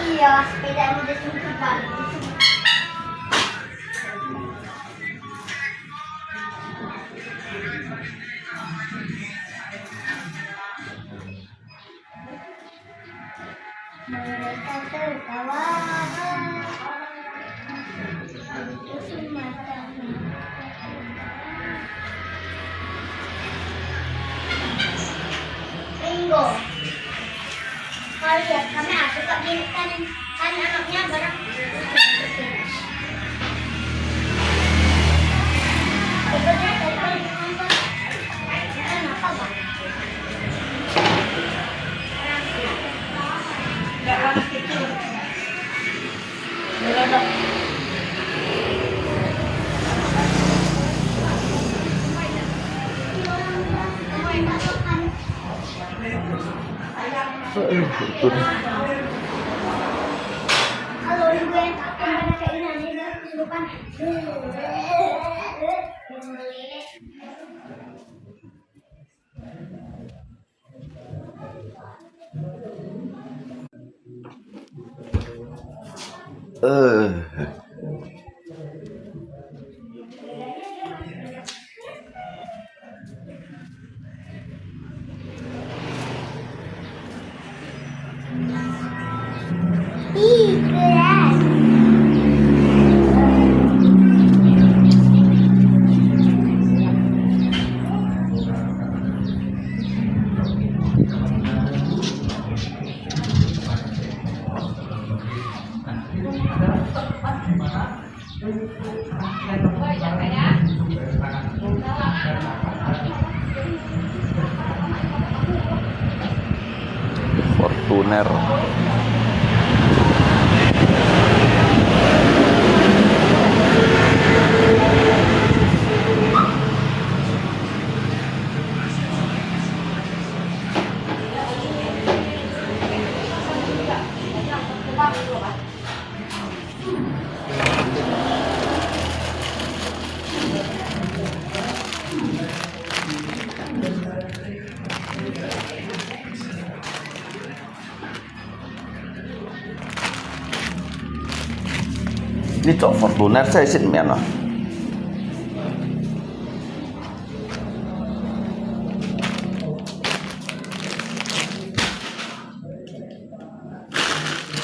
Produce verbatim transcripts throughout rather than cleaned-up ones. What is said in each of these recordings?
Iya, sepeda mo dito sa baba. Mereka tertawa. Itu semua kami. Ringo. Kau lihat, kami aku tak bilang kan, kan anaknya barang. Kenapa, Bang? Fortuner.你做Fortuner識食麵啊？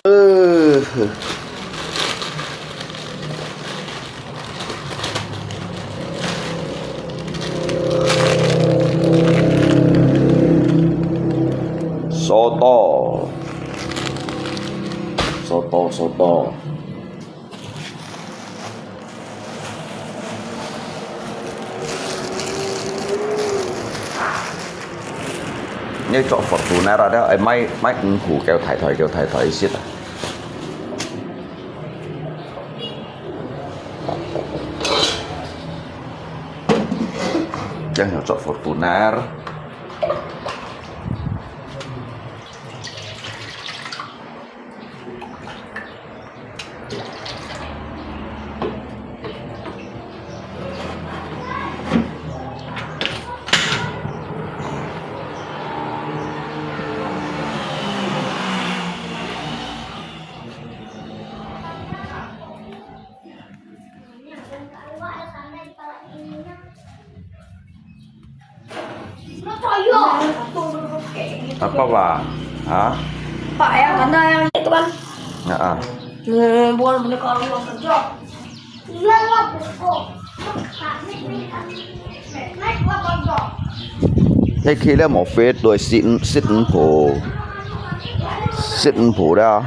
呃，收到，收到，收到。 你做Fortuner啊，哎，買，買五號，叫太太，叫太太食啊。這樣做Fortuner。 Apa, Pak? Hah? Pak, ya, mana yang itu, Bang? Heeh. Hmm, bukan, bukan kalau lu kerja. Iya lah, bukan. 你去了無？飛對食，食五步，食五步了，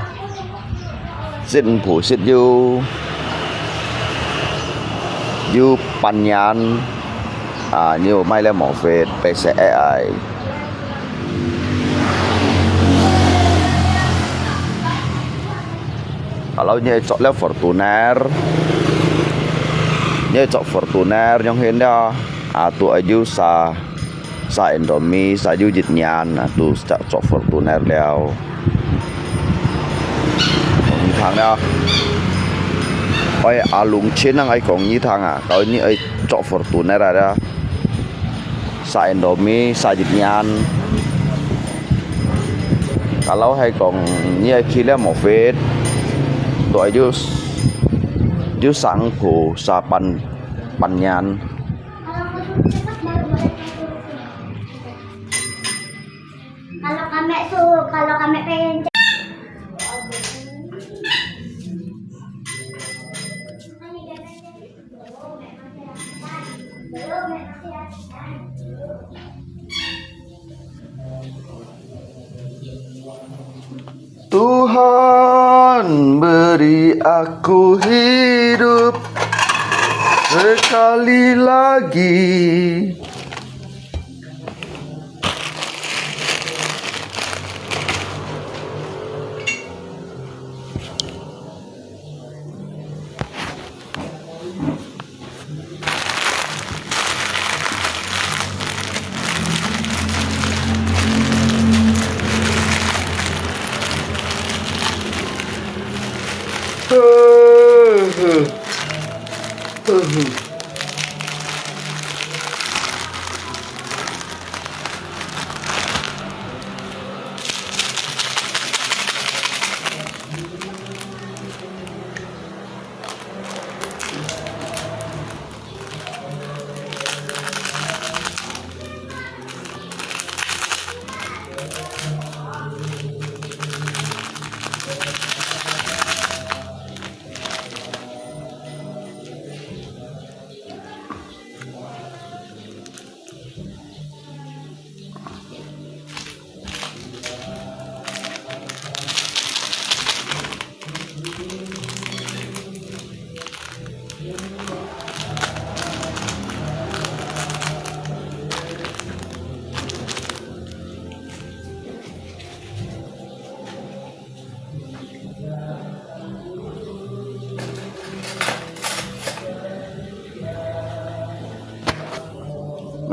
食五步，食有，有半年，啊，你有買了無？飛，白色个愛。Kalau你做了Fortuner，你做Fortuner，用現了，啊，都愛有啥？ Sa Indomie，sa有一年啊，都做，做Fortuner了。講你聽了，哎，阿龍千人愛講你聽啊，到你愛做Fortuner啊，sa Indomie，sa一年。Kalau係講你愛去了無fit，都愛有，有三箍沙半，半年。Kalau kami su, kalau kami pengen Tuhan, beri aku hidup sekali lagi.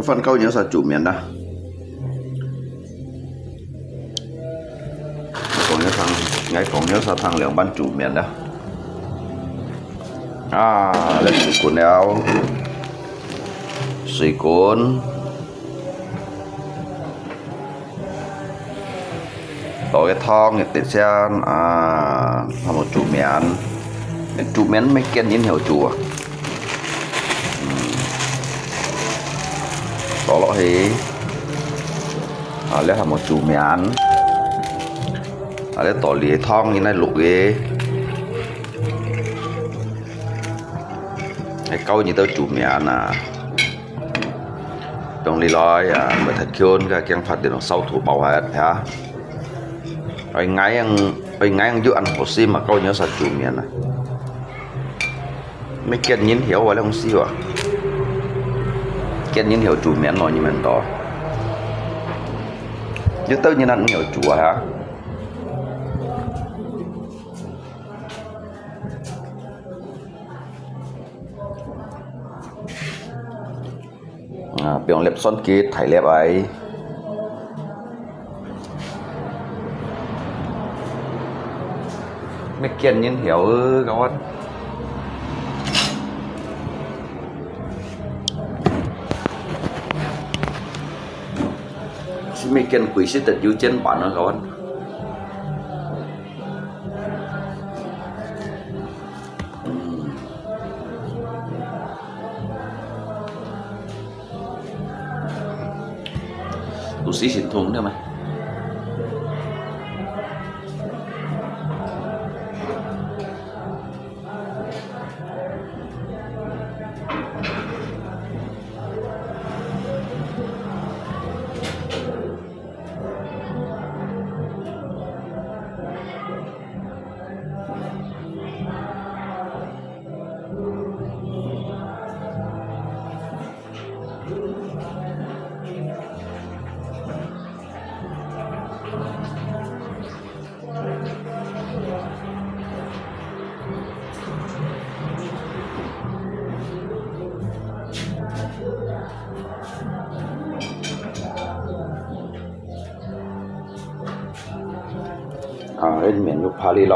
飯糠有啥煮麵啊？講了湯，𠊎講了啥湯，涼拌煮麵啊？啊，來煮滾了，水滾。 倒个湯一滴先啊，還無煮麵。煮麵毋係見人曉煮啊。嗯，倒落去。啊，這還無煮麵。啊，這倒這湯，應該淥个。係教你兜煮麵啊。 用這來啊，毋係忒強，該驚發電燒土包下，哈。愛𠊎樣，愛𠊎樣有恁好心嘛，教人啥煮麵啊？毋係見人曉啊，這東西啊。見人曉煮麵咯，你們都。有兜人恁曉煮啊，哈。 啊，放粒蒜結，大粒仔。毋係見人曉，該碗。係毋係見鬼識得有煎盤啊，該碗。 嗯。肚屎先痛了嘛。 啊，該麵就拍起來。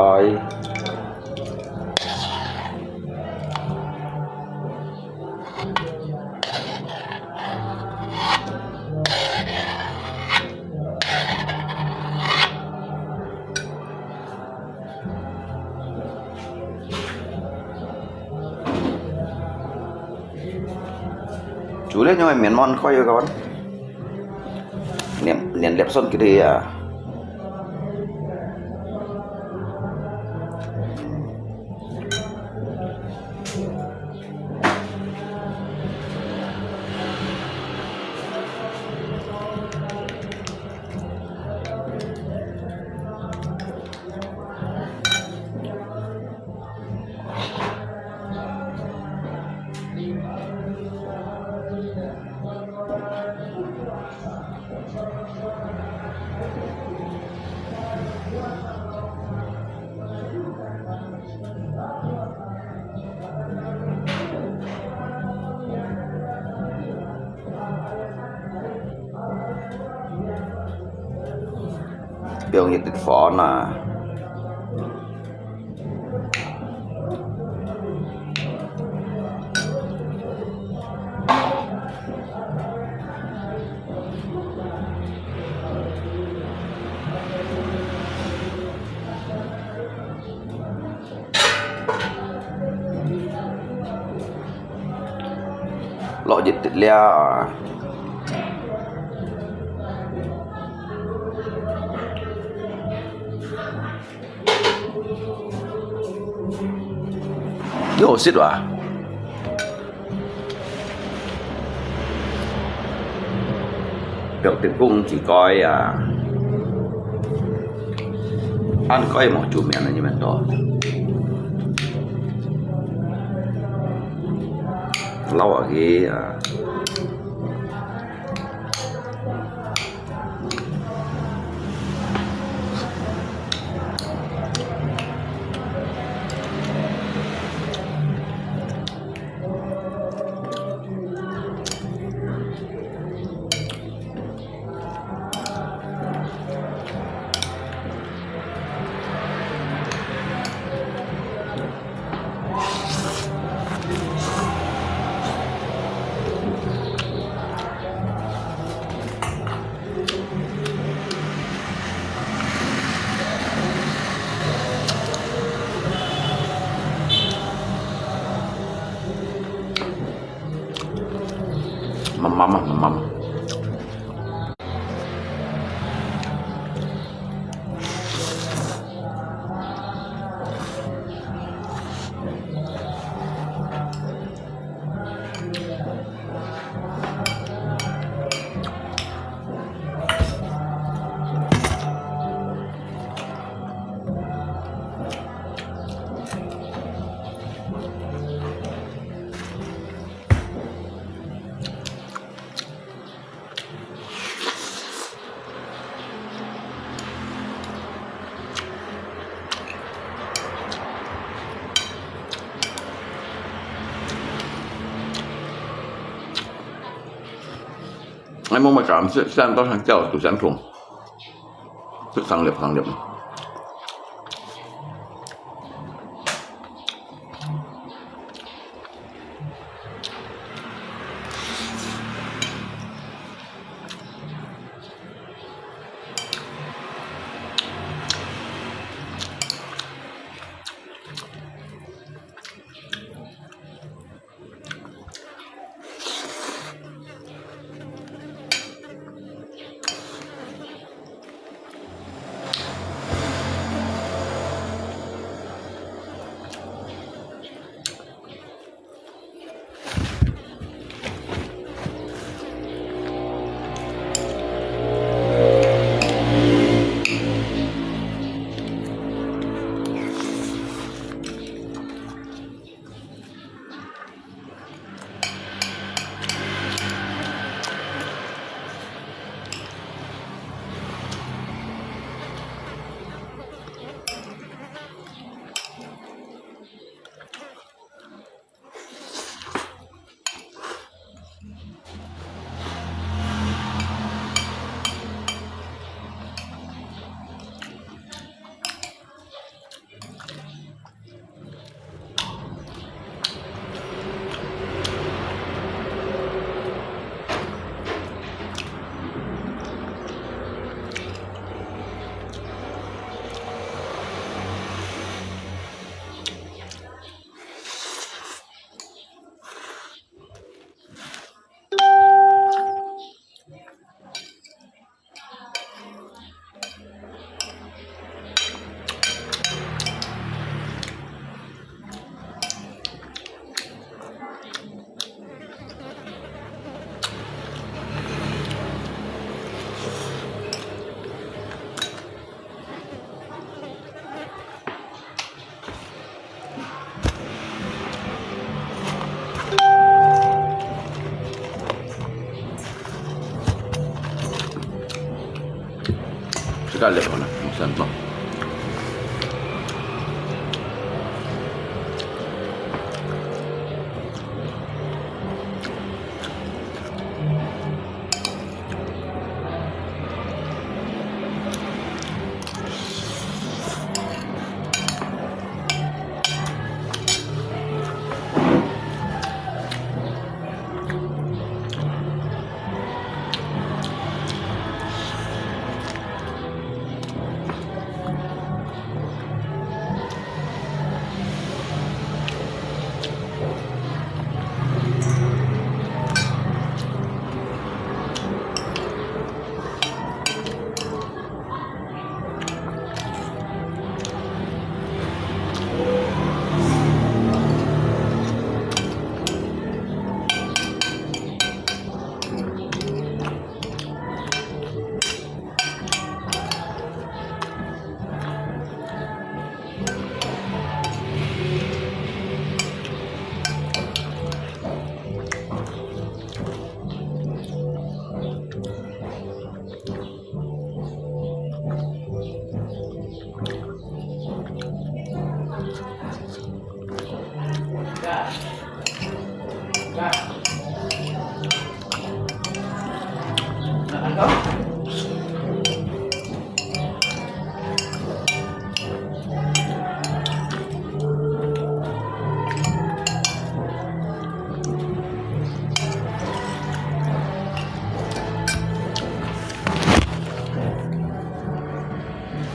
煮了樣个面滿開个講，連，連粒酸佢都啊。放一滴飯啊。 落一滴料啊。有食哇？ 表弟公自家啊，恁該無煮麵啊，你們都。老啊佢啊。 慢慢嘛，慢慢嘛。 哎，默默讲，是，是按多少叫煮三桶，是三粒，三粒。Ka liao na, mosang to.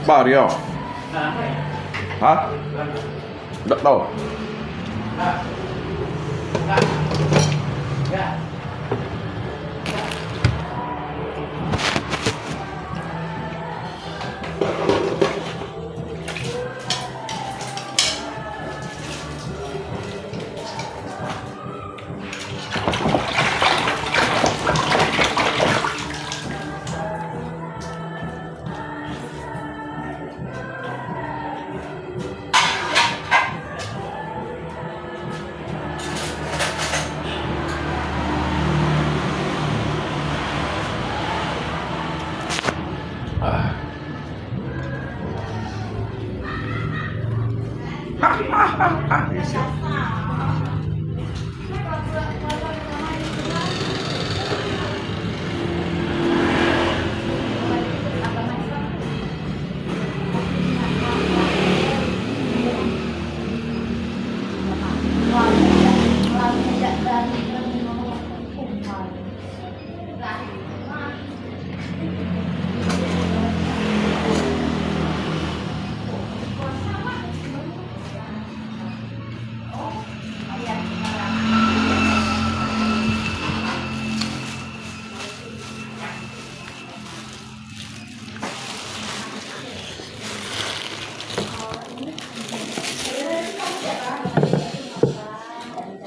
八六。啊？六六。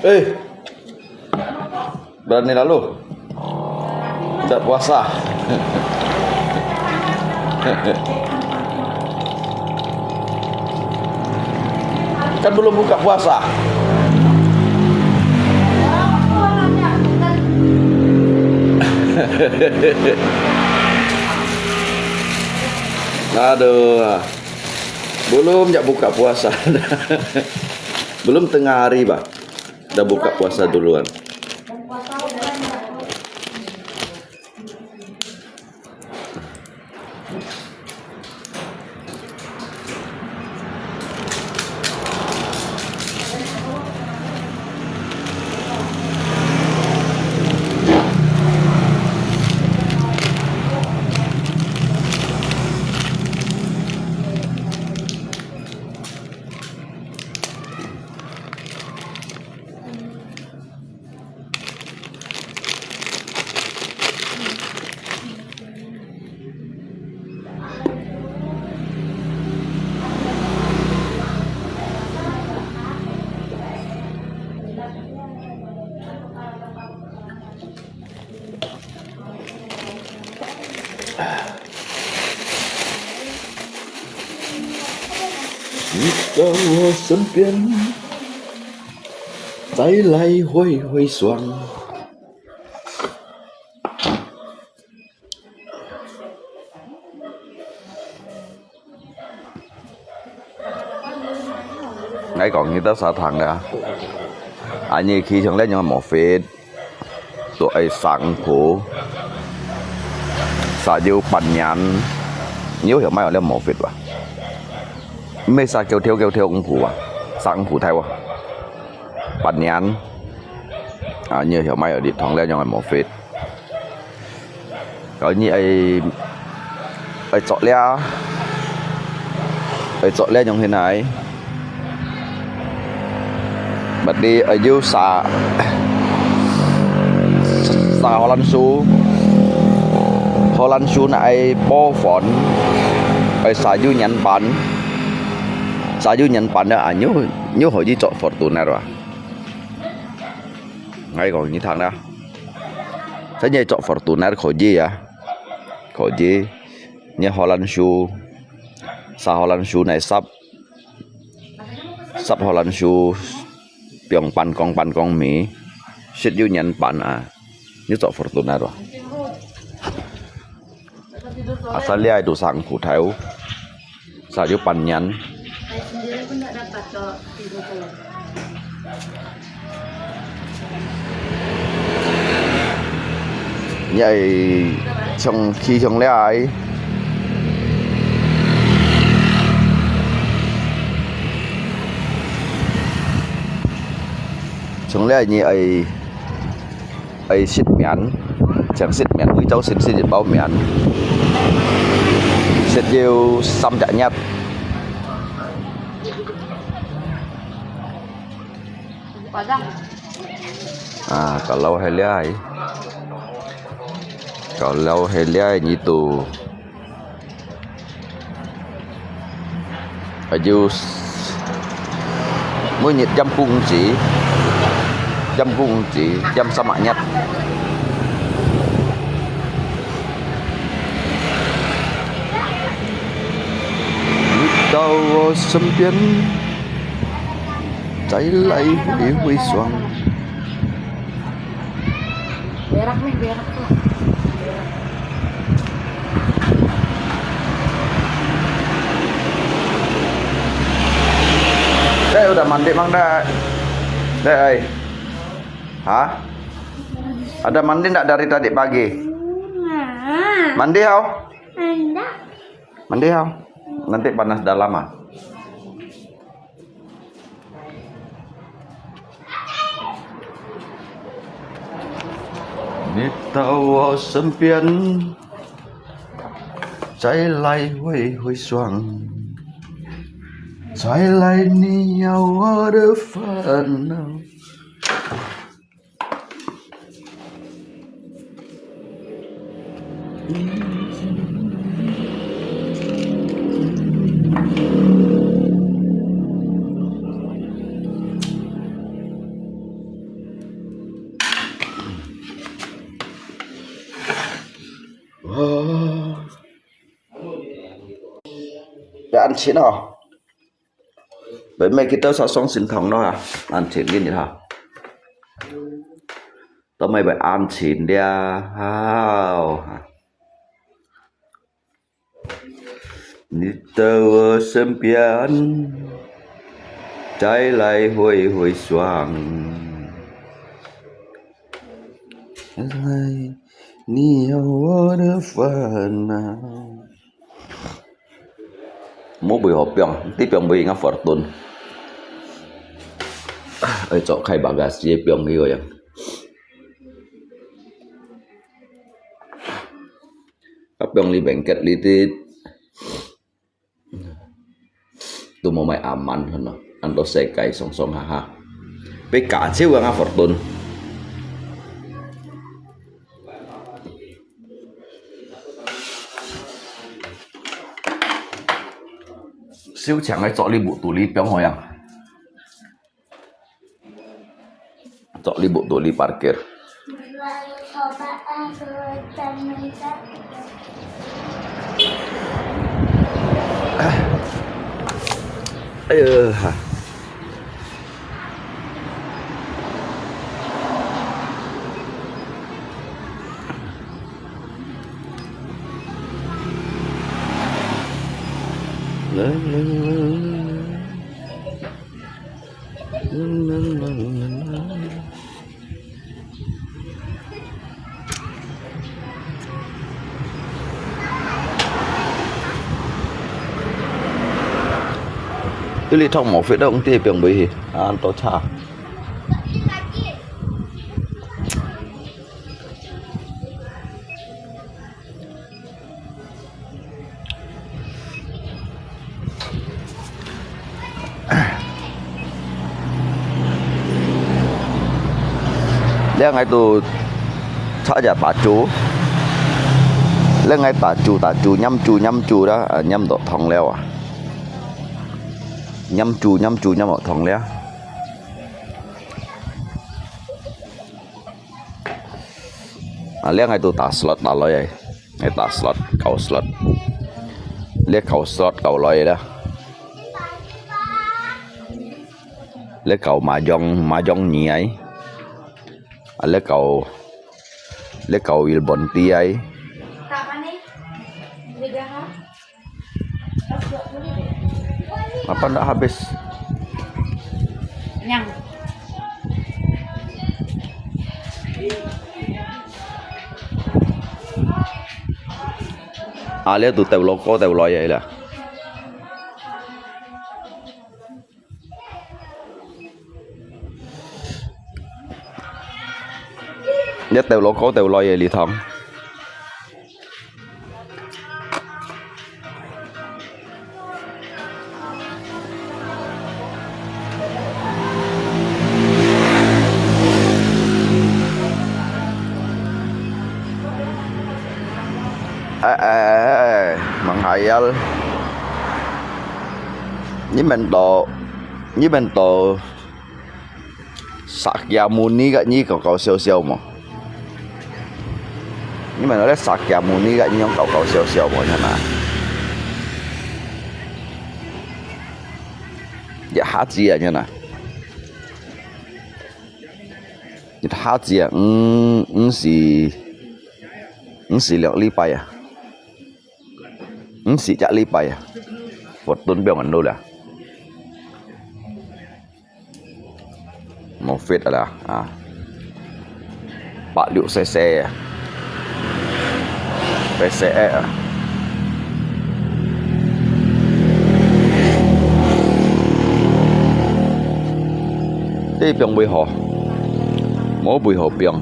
Eh, berani lalu. Tak puasa. Kan belum buka puasa. Aduh. Belum jak buka puasa. Belum tengah hari, bah. Dah buka puasa duluan. 你到我身边，再来挥挥双。𠊎講你兜儕聽啊，恁樣起上來仰無fit，都愛三箍，儕有半年，你有曉買了無fit哇？毋係儕叫跳叫跳五箍啊，三箍太哇，半年，啊，你有曉買了你聽了仰無fit？ 然後你愛，愛做了，愛做了用起來。Berarti愛有儕，儕荷蘭樹，荷蘭樹那愛包粉，愛儕有年半，儕有年半了啊，又，又可以做Fortuner啊。𠊎講你聽啦。 Saya做Fortuner可以啊，可以。你荷蘭樹，儕荷蘭樹來煠，煠荷蘭樹，放半缸半缸米，食有年半啊，你做Fortuner啊。Asal dia itu sangkut tahu. Saya panjang. Saya sendiri pun tak dapat kalau tidur jalan. Yai, chong khi chong le ai. Chong le ai ni ai. Ai sik mian, chang sik mian, ui tau sik sik bao mian. Sik jiu sam jak nyat. Ah, kalau hai liai. Kalau hai liai nyitu. Aju, mỗi nhiệt trăm cung chỉ, trăm cung chỉ, trăm sa mã nhất. 你到我身边，再来挥挥双。 Berak nih, berak tuh. Dek, udah mandi, Mang, Dek? Dek, ai. Hah? Ada mandi ndak dari tadi pagi? Mandi, hau? Mandi, hau? Nanti panas dalam, ah. 你到我身边，再来挥挥双，再来你要我的烦恼。 Wow. Dah ăn chín hả? Vậy mày kita sa song sin thong no hả? Ăn chín cái gì hả? Tao mày phải ăn chín đi à? Hao hả? 你到我身边，再来挥挥双。来，你要我的烦恼。Mô bùi hò piong, tí piong bùi ngã Fortune. Ơi, chọ khai bagasi piong đi rồi. Kah piong li bengket li tit. Tu mô mai aman hên nô. Anto sekai song song ha ha. Pe ka chiu ang a Fortune. Siu chiang ai chok li bu tu li piong hoi ang. Chok li bu tu li parkir. Ayo ha. La, la, la, la. 這裡通無fit到，用這邊位去，啊，多差。 這𠊎都炒隻打煮，這𠊎打煮打煮，黏煮黏煮啦，啊，黏到湯了啊，黏煮黏煮黏到湯了。 啊，這𠊎都打slot打來个，𠊎打slot，搞slot。這搞slot搞來个啦。這搞麻將，麻將二个。啊，這搞，這搞Ilbon T个。 Apa ndak habis? Kenyang. Ah, lihat tu, tèo logo, tèo loyal lah. 一條路過條來个里堂。哎，哎，哎，哎，menghayal. Nyi mên to, nyi mên to Sakyamuni ka nyi kau kau siau siau mo. Nyi mên to le Sakyamuni ka nyi yong kau kau siau siau mo nyan na. Ya haji ya nyan na. Nyi haji ya, mm, mm si, mm si 兩禮拜啊。 嗯，四隻禮拜啊，佛頓放很多了。無fit啦，啊，八六細細啊，細細啊。這放為何？無為何放？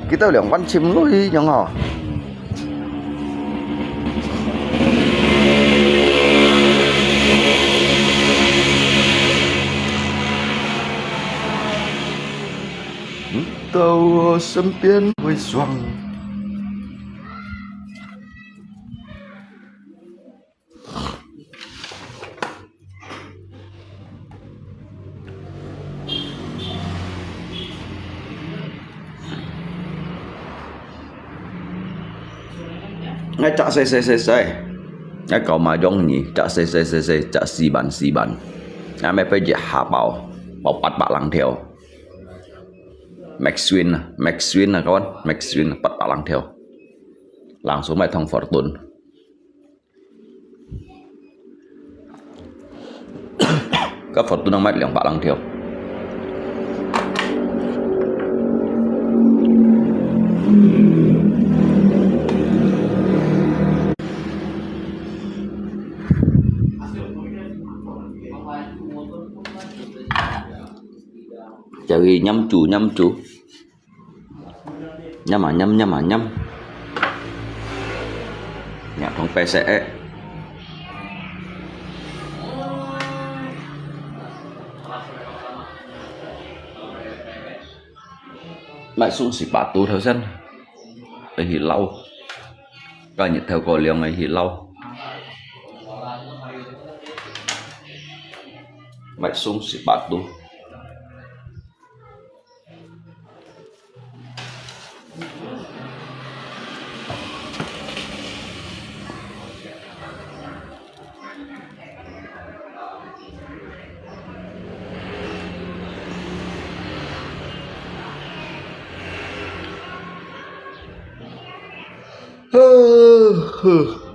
佢兜兩罐濺落去樣吼。你到我身邊微笑。 𠊎隻細細細細，𠊎搞麻將呢，隻細細細細，隻四萬四萬，𠊎買杯隻蝦包，包八百零條。Max Win啊，Max Win啊，kawan，Max Win啊，八百零條。Langsung買通Fortune。 該佛都能賣兩百零條。就係黏住，黏住。 Nhâm à nhâm, nhâm à nhâm. Nhâm thông pê xe é. Mãi sung xì bát tu thâu sân. Ê hì lau. Ka nhiệt thâu kò liông ê hì lau. Mãi sung xì bát tu. 好，